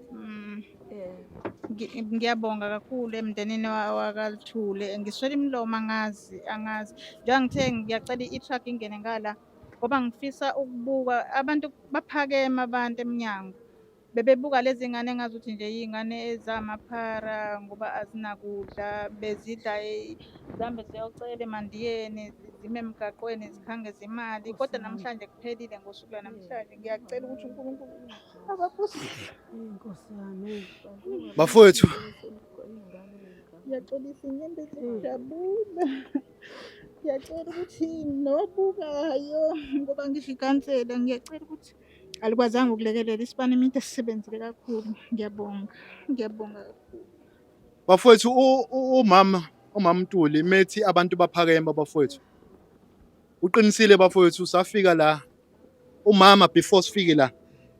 ngiyabonga kakhulu emndenini wakaLuthuli. Ngiswele imilomo angazi angazi. Njengoba ngithe ngiyacela i-truck ingene ngala ngoba ngifisa ukubuka abantu baphakeme abantu emnyango. Bebebuka lezi ngane engazuthi nje iy'ngane ezamaphara ngoba azinakudla, bezidla zihambe ziyocela emandiyeni, zime emgaqweni zikhangeze imali. Kodwa namhlanje kuphelile ngosuku lwanamhlanje. Ngiyacela ukuthi uNkulunkulu ababusise. Bafowethu Ngiyaxolisa inyembezi zokujabula. Ngiyacela ukuthi nobukayo ngoba ngisho ikhansela ngiyacela ukuthi alikwazanga ukulekelela isibani media sisebenzile kakhulu. Ngiyabonga. Ngiyabonga kakhulu. Bafowethu umama Ntuli methi abantu baphakeme bafowethu. Uqinisile bafowethu, safika la umama before sifike la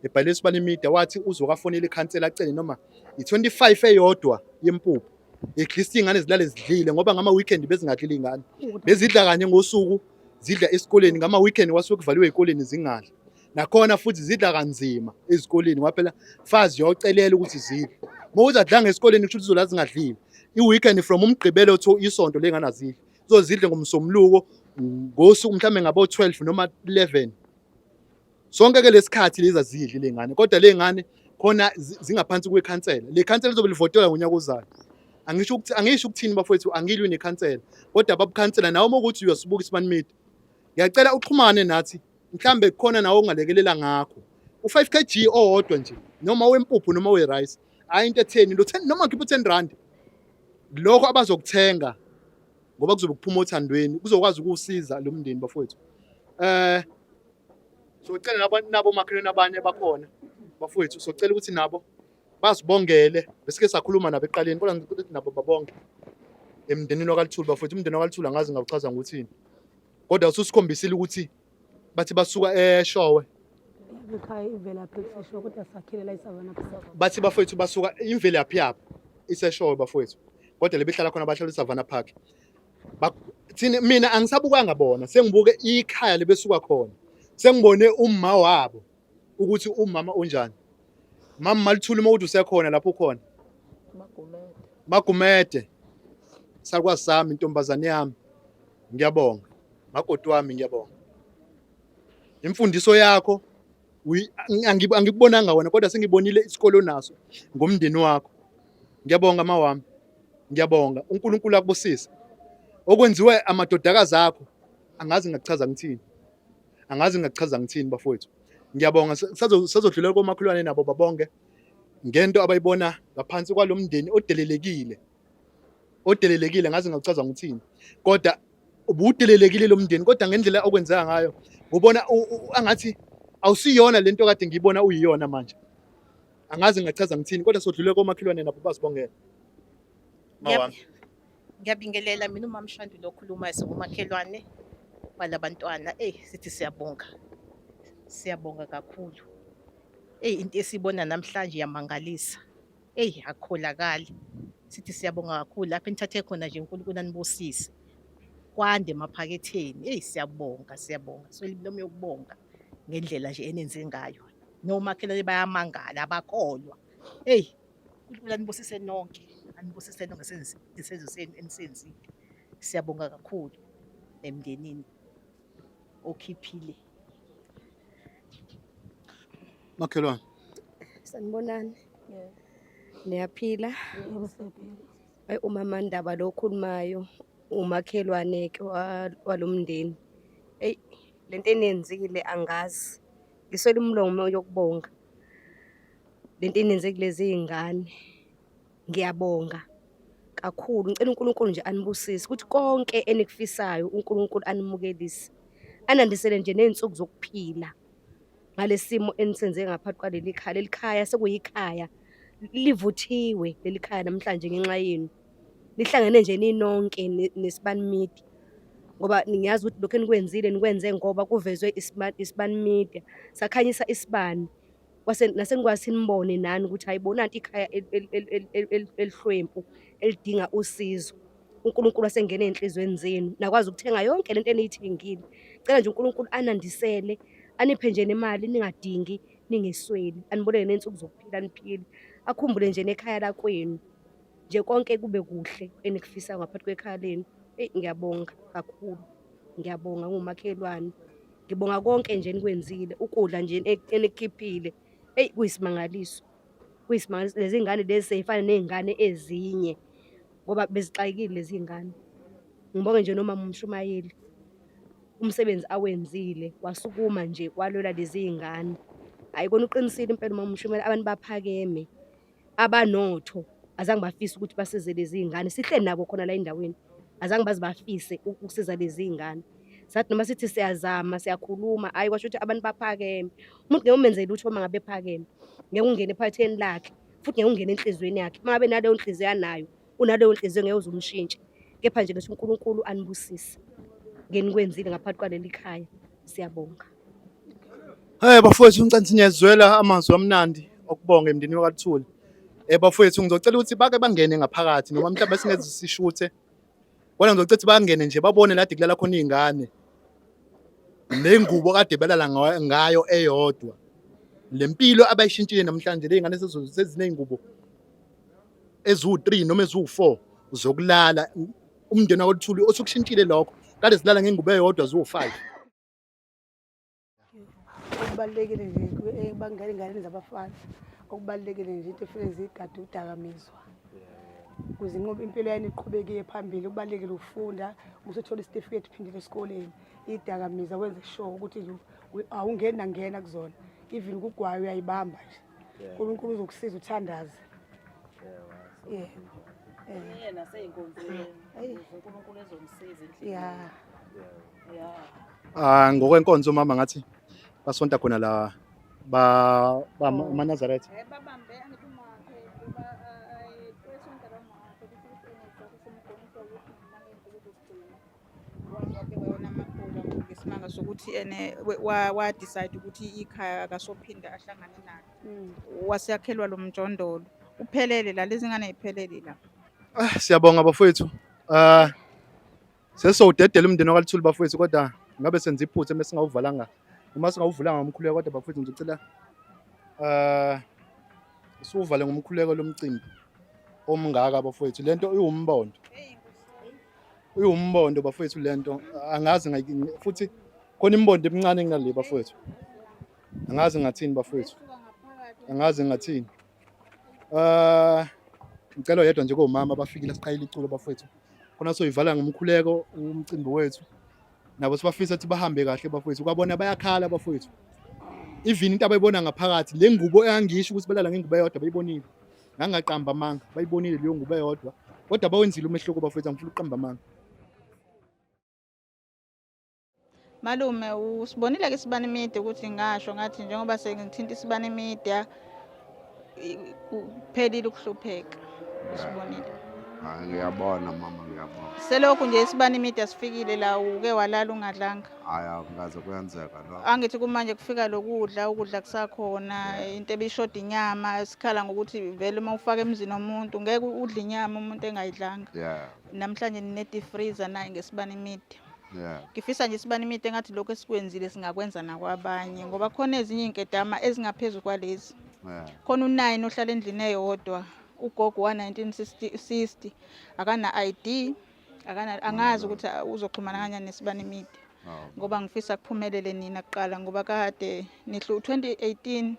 ebhale isibani media wathi uzokafonela ikhansela acele noma i-25 eyodwa yempuphu. At least iy'ngane zilale zidlile ngoba ngama weekend bezingadlile iy'ngane. Bezidla kanye ngosuku, zidla esikoleni ngama weekend kwasuke kuvaliwe ey'koleni zingadli. Nakhona futhi zidla kanzima ezikoleni ngoba phela fazi yocelela ukuthi zidle. Uma uthi adlanga esikoleni kusho ukuthi uzola zingadliwe. I-weekend from uMgqibelo to isonto ley'ngane azidli. Zozidle ngomsombuluko ngosuku mhlawumbe ngabo 12 noma 11. Sonke ke lesikhathi lezi azidli ley'ngane kodwa ley'ngane khona zingaphansi kwekhansela. Le khansela lizobe livotelwa ngonyaka ozayo. Angisho ukuthini bafowethu, angilwi nekhansela kodwa babukhansela nawe uma ukuthi uyasibuka isibani media. Ngiyacela uxhumane nathi mhlambe khona nawe ongalekelela ngakho. U5 kg owodwa nje noma wempuphu noma we-rice, hayi into etheni lo 10 noma ngikhipha u10 rand. Lokho abazokuthenga ngoba kuzobe kuphuma othandweni kuzokwazi ukuwusiza lo mndeni bafowethu. Socela nabo makhelwane abanye bakhona bafowethu, socela ukuthi nabo bazibongele. Besike sakhuluma nabo ekuqaleni kodwa ngicela ukuthi nabo babonge emndenini wakaLuthuli bafowethu. Umndeni wakaLuthuli angazi ngawuchaza ngokuthini, kodwa ususikhombisile ukuthi bathi basuka eShowe. Ekhaya ivelaphi kusesho kodwa sakhile la eSavannah Park. Bathi bafowethu basuka imvelaphi yabo iseshowe bafowethu, kodwa lebehlala khona bahlala eSavannah Park. Thina mina angisabukanga bona, sengibuke ikhaya lebesuka khona, sengibone umma wabo ukuthi umama unjani. Mama Maluthuli, uma ukuthi usekhona lapho ukhona. Magumede. Magumede, salukwazi sami, intombazane yami, ngiyabonga. Makoti wami, ngiyabonga imfundiso yakho. Angikubonanga wena, kodwa sengibonile isikole onaso ngomndeni wakho. Ngiyabonga mawami, ngiyabonga. UNkulunkulu akubusise. Okwenziwe amadodakazi akho, angazi ngakuchaza ngithini, angazi ngakuchaza ngithini bafowethu. Ngiyabonga. Sazodlulela komakhelwane nabo babonge ngento abayibona ngaphansi kwalomndeni odelelekile, odelelekile. Ngazi ngakuchaza ngithini, kodwa ubudelelekile lo mndeni, kodwa ngendlela okwenzeka ngayo ngubona angathi awusiyona lento kade ngiyibona uyiyona manje. Angazi ngachaza ngithini, kodwa sodlule komakhelwane nabo bazibongela. Mawami. Ngiyabingelela mina, umama Shandu lo okhulumayo, singumakhelwane walabantwana. Eyi, sithi siyabonga. Siyabonga kakhulu. Eyi, into esiyibona namhlanje iyamangalisa. Eyi, akukholakali. Sithi siyabonga kakhulu lapho enithathe khona nje, uNkulunkulu anibusise. Kwande emaphaketheni. Eyi, siyabonga, siyabonga. Swele imilomo yokubonga ngendlela nje enenze ngayo. Nomakhelwane bayamangala, abakholwa. Eyi, uNkulunkulu anibusise nonke. Anibusise nonke ngesenzo senu enisenzile. Siyabonga kakhulu emndenini okhiphile. Makhelwane. Sanibonani. Niyaphila? Hayi, umama Ndaba lo okhulumayo, umakhelwane ke walomndeni. Eyi, lento enenzile angazi. Ngiswele umlomo yokubonga. Lento enenze kulezi iy'ngane. Ngiyabonga kakhulu. Ngicela uNkulunkulu nje anibusise ukuthi konke enikufisayo uNkulunkulu animukelise. Anandisele nje ney'nsuku zokuphila ngalesi simo enisenze ngaphansi kwaleli khaya. Leli khaya sekuyikhaya, livuthiwe leli khaya namhlanje ngenxa yenu. Nihlangene nje ninonke neSibani Media, ngoba ngiyazi ukuthi lokhu enikwenzile nikwenze ngoba kuvezwe iSibani Media, sakhanyisa isibani kwase nasenikwazi nibone nani ukuthi hayi bo, nanti ikhaya elihlwempu elidinga usizo. UNkulunkulu wasengena ey'nhliziyweni zenu, nakwazi ukuthenga yonke lento eniyithengile. Cela nje uNkulunkulu anandisele, aniphe nje nemali, ningadingi, ningesweli, aniboleke ney'nsuku zokuphila niphile. Akhumbule nje nekhaya lakwenu nje, konke kube kuhle enikufisayo ngaphansi kwekhaya lenu. Eyi, ngiyabonga kakhulu, ngiyabonga ngumakhelwane. Ngibonga konke nje enikwenzile, ukudla nje enikukhiphile. Eyi, kuyisimangaliso, kuyisimangaliso. Lezi ngane lezi sey'fana ney'ngane ezinye ngoba bezixakekile lezi ngane. Ngibonge nje nomama uMshumayeli, umsebenzi awenzile, wasukuma nje walwela lezi ngane. Hhayi kona uqinisile impela umama uMshumayeli, abantu baphakeme, abanotho azange bafise ukuthi basize lezi ngane. Sihleli nabo khona la endaweni, azange baze bafise ukusiza lezi ngane. Sathi noma sithi siyazama siyakhuluma, hhayi, kwasho ukuthi abantu baphakeme. Umuntu ngeke umenzele lutho uma ngabe ephakeme, ngeke ungene ephaketheni lakhe, futhi ngeke ungene enhliziyweni yakhe. Uma ngabe naleyo nhliziyo anayo, unaleyo nhliziyo, ngeke uze umshintshe. Kepha nje ngithi uNkulunkulu anibusise ngenikwenzile ngaphansi kwaleli khaya. Siyabonga. Hey bafowethu, ngicela niyazwela amazwi amnandi okubonga emndenini wakaLuthuli. Bafowethu, ngizocela ukuthi bake bangene ngaphakathi, noma mhlawumbe singeze sishuthe. Kodwa ngizocela ukuthi bangene nje babone la kulala khona izingane. Nengubo kade belala ngayo eyodwa. Lempilo abayishintshile namhlanje, lezingane sezineyingubo eziwu-3 noma eziwu-4 zokulala. Umndeni wakwaLuthuli osukushintshile lokho. Kade silala ngengubo eyodwa ziwu-5. Okubalulekile nje bangena ey'nganeni zabafana, okubalulekile nje into efanele ziyigade udakamizwa ukuze inqobe impilo yami iqhubeke iye phambili. Kubalulekile ukufunda, usuthola isitifiketi uphindele esikoleni. Iy'dakamizwa wenze sure ukuthi nje awungeni nangena kuzona, even kugwayo uyayibamba nje. UNkulunkulu uzokusiza uthandaze, yebo. Yena seyinkonzweni uNkulunkulu ezomsiza endleleni. Ya. Ah, ngokwenkonzo mama, ngathi basonta khona la ba amaNazaretha. Babambe angithi umakhe ngoba esonta la umakhe ukuthi usenezakho semgoniswa ukuthi noma ngey'nsuku zokugcina wake wayona amaphula ngesikhuluma. isimanga sokuthi ene wa decide ukuthi ikhaya akasophinda ahlangane nalo. Waseyakhelwa lo mjondolo. Uphelele la, lezi ngane ayiphelele la. Ah, siyabonga bafowethu. Ah, sesowudedela umndeni wakaLuthuli bafowethu, kodwa ngabe senza iphutha uma singawuvalanga, uma singawuvulanga ngomkhuleko. Kodwa bafowethu, ngizocela siwuvale ngomkhuleko lomcimbi omngaka bafowethu. Lento iwumbondo, iwumbondo bafowethu lento. Angazi futhi khona imbondo emincane kunale bafowethu. Angazi ngathini bafowethu, angazi ngathini. Ngicela oyedwa nje komama abafikile siqhayile iculo bafowethu, khona soyivala ngomkhuleko umcimbi wethu. Nabo sibafisa ukuthi bahambe kahle bafowethu, kwabona bayakhala bafowethu. Even into abayibona ngaphakathi, le ngubo engangisho ukuthi balala ngengubo eyodwa, bayibonile. Ngangaqamba amanga, bayibonile leyo ngubo eyodwa, kodwa bawenzile umehluko bafowethu. Angifuni ukuqamba amanga. Malume, usibonile ke Isibani Media ukuthi ngasho ngathi njengoba sengithinta Isibani Media kuphelile ukuhlupheka. Usibonile. Hayi, ngiyabona mama, ngiyabona. Selokhu nje Isibani Media sifikile la, uke walala ungadlanga? Hayi, akukaze kuyenzeka lokho. Angithi kumanje kufika lokudla, ukudla kusakhona, into ebishoda inyama, sikhala ngokuthi vele uma ufaka emzini womuntu ngeke udle inyama umuntu engayidlanga. Namhlanje nine-deep freezer naye ngeSibani Media. Ngifisa nje Isibani Media engathi lokhu esikwenzile singakwenza nakwabanye, ngoba khona ezinye iy'nkedama ezingaphezu kwalezi. Khona u-9 ohlala endlini eyodwa, ugogo wa-1960, akana-ID, akana, angazi ukuthi uzoxhumana kanjani neSibani Media. Ngoba ngifisa kuphumelele nina kuqala, ngoba kade nihlu 2018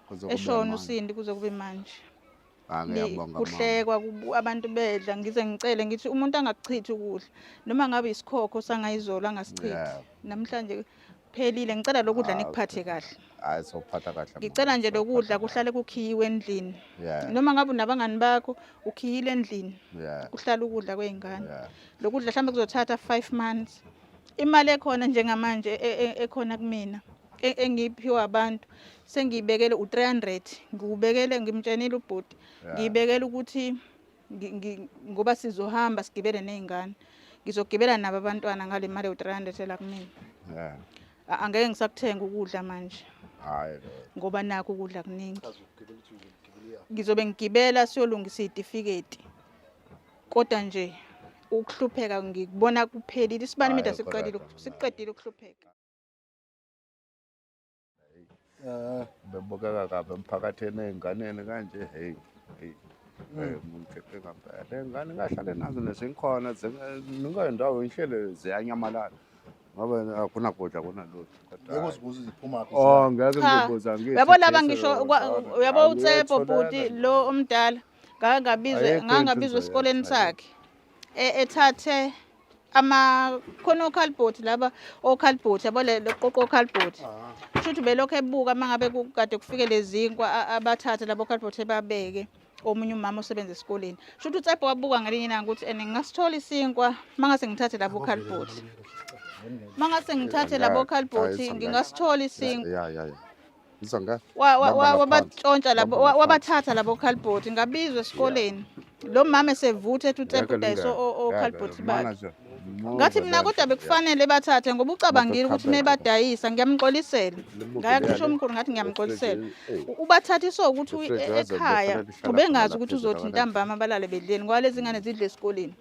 Kuze kube eshona manje. uSindi kuze kube manje. Ah, ngiyabonga mama. Kuhlekwa abantu bedla, ngize ngicele ngithi umuntu angakuchithi ukudla noma ngabe isikhokho sangayizolo angasichithi. Namhlanje kuphelile, ngicela lokudla Ah, nikuphathe kahle. Hayi, sokuphatha kahle mama. Ngicela nje lokudla Sokuphatha kuhlale kukhiyiwe endlini. kahle. Noma ngabe unabangani bakho, ukhiyile endlini. Kuhlala ukudla kwey'ngane. Lokudla mhlawumbe kuzothatha 5 months. Imali ekhona njengamanje ekhona kumina engiyiphiwa abantu sengiyibekele u-300, ngiwubekele, ngimtshenile ubhuti. Ngiyibekele ukuthi ngoba sizohamba sigibele ney'ngane, ngizogibela nabo abantwana ngale mali ewu-300 ela kumina. Angeke ngisakuthenga ukudla manje. Hayi. Ngoba nakho ukudla kuningi. Ngizobe ngigibela siyolungisa iy'tifiketi, kodwa nje ukuhlupheka ngikubona kuphelile. Isibani Media Hayi, siqedile kodwa siqedile ukuhlupheka. Bebukeka kabi emphakathini ey'nganeni kanje. Hey, hey. Hey, umuntu ngampela. Ley'ngane ngahlale nazo nezinkhona ningayindawo inhlelo ziyanyamalala. Ngoba akunakudla, akunalutho. Kodwa Ngeke hhayi. uzibuze ziphumaphi. Oh, ngeke Cha, ngibuza ngithi uyabo laba Jesu, ngisho zona. uyabo Hayi, uTshepo uyatholana bhuti nje. lo omdala, ngake ngabizwe, Ayikho ngake into ngabizwa esikoleni engizoyenza, ayikho. sakhe. Ethathe ama khona okhalibhothi laba, okhalibhothi yabo, le loqoqo okhalibhothi. Kusho ukuthi belokhu ebuka uma ngabe kade kufike lezi zinkwa, abathathe labo khalibhothi ebabeke omunye umama osebenza esikoleni. Kusho ukuthi uTshepo wabuka ngelinye ilanga ukuthi ene ngingasithola isinkwa mangase ngithathe labo khalibhothi. Mangase ngithathe labo khalibhothi ngingasithola isinkwa. Ya, ya, ya. Izonga. Wa- Bamba ngaphansi. Wabatshontsha labo, Bamba ngaphansi. wabathatha labo khalibhothi, ngabizwa esikoleni. Lo mama esevutha ethi uTshepo Ngeke udayisa lingene. okhalibhothi Ngeke, bakhe. manager, Ngathi mina muva kodwa le nto. bekufanele bathathe ngoba ucabangile ukuthi Motor mebadayisa, ngiyamxolisela. Limuke Ngaya leya kusho le. omkhulu ngathi ngiyamxolisela. Efrijini, ey. Ubathathiswa ukuthi Ifriji yaze ekhaya befanele ihlala ubengazi khona ukuthi phezulu uzothi akanayo. ntambama balale bedleni, ngoba lezi ngane zidle esikoleni.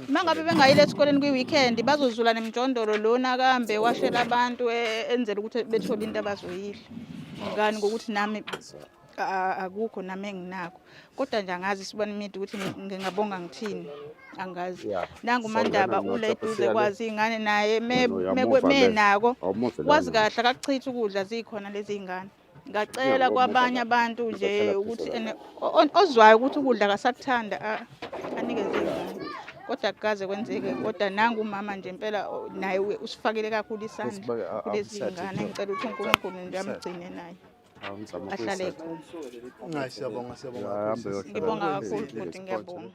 Uma ngabe bengayile esikoleni kwi-weekend bazozula nemjondolo lona kambe washela abantu enzela ukuthi bethole into abazoyidla. Ngani ngokuthi nami akukho nami enginakho. Kodwa nje angazi Isibani Media ukuthi ngingabonga ngithini. Angazi. Nangu Sondela uMandaba noTshepo, ula eduze siya le. kwazi iy'ngane naye Wena uyamuva le. menako. Awumuve Wazi lana. kahle akakuchithi ukudla, zikhona lezi iy'ngane. Ngacela Ngiyabonga kwabanye la. abantu nje Ngizohlala ukuthi phezulu ene ozwayo ukuthi ukudla akasakuthanda anikeze iy'ngane. Kodwa akukaze kwenzeke. Kodwa nangu umama nje impela naye usifakile kakhulu isandla Usibeke, kulezi awusethe iy'ngane. nje. Ngicela ukuthi uNkulunkulu nje Awusethe. amgcine naye. Awungizama Ahlale ukuyisetha. khona. Hayi, siyabonga, siyabonga Ya, kakhulu hambe sisi. uyohlala Ngibonga phezulu kakhulu kule bhuti, spot. ngiyabonga.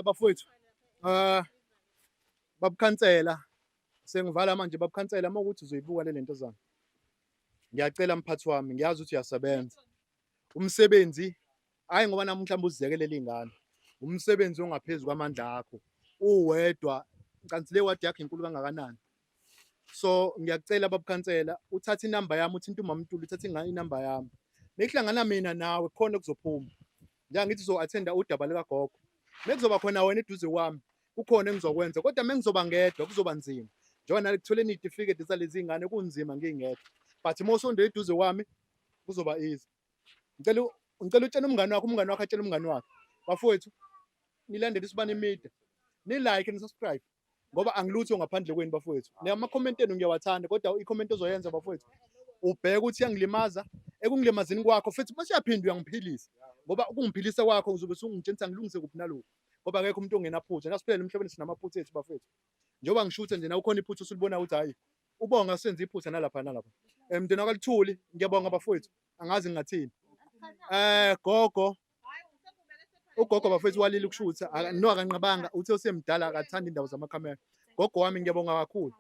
Bafowethu, babukhansela, sengivala manje babukhansela, uma ukuthi uzoyibuka le lento zami. Ngiyacela mphathi wami, ngiyazi ukuthi uyasebenza. Umsebenzi hayi ngoba nami mhlawumbe uzizekelela ingane. Umsebenzi ongaphezulu kwamandla akho. Uwedwa Kanti le wadi yakho inkulu kangakanani? So ngiyakucela baba khansela uthathe inamba yami, uthinte umama Ntuli, uthathe inamba yami. Mekuhlangana mina nawe khona kuzophuma. Njengoba ngithi uzo-attenda udaba likagogo. Mekuzoba khona wena eduze kwami, kukhona engizokwenza, kodwa mengizoba ngedwa kuzoba nzima. Njengoba nale kutholeni iy'tifiketi zalezi ngane kunzima ngingedwa. But uma usondela eduze kwami kuzoba easy. Ngicela utshene umngane wakho, umngane wakho atshele umngane wakhe. Bafowethu, nilandele Isibani Media. Ni-like, ni-subscribe. Ngoba angilutho ngaphandle kwenu bafowethu. Nama-comment enu ngiyawathanda, kodwa i-comment ozoyenza bafowethu ubheke ukuthi iyangilimaza, ekungilimazeni kwakho futhi mase uyaphinda uyangiphilisa. Ngoba ukungiphilisa kwakho uzobe usungitshengisa ngilungise kuphi nalokhu. Ngoba akekho umuntu ongenaphutha. Nasiphela emhlabeni sinamaphutha ethu bafowethu. Njengoba ngishutha nje na ukhona iphutha osulibona ukuthi hayi ubonga senze iphutha nalapha nalapha. Mndeni wakaLuthuli, ngiyabonga bafowethu. Angazi ngingathini. Gogo, ugogo bafethu walile ukushutha, no akanqabanga, uthe usemdala akathanda indawo zamakhamera. Gogo wami ngiyabonga kakhulu.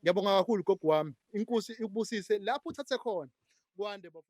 Ngiyabonga kakhulu gogo wami. Inkosi ikubusise lapho uthathe khona. Kwande bafowethu.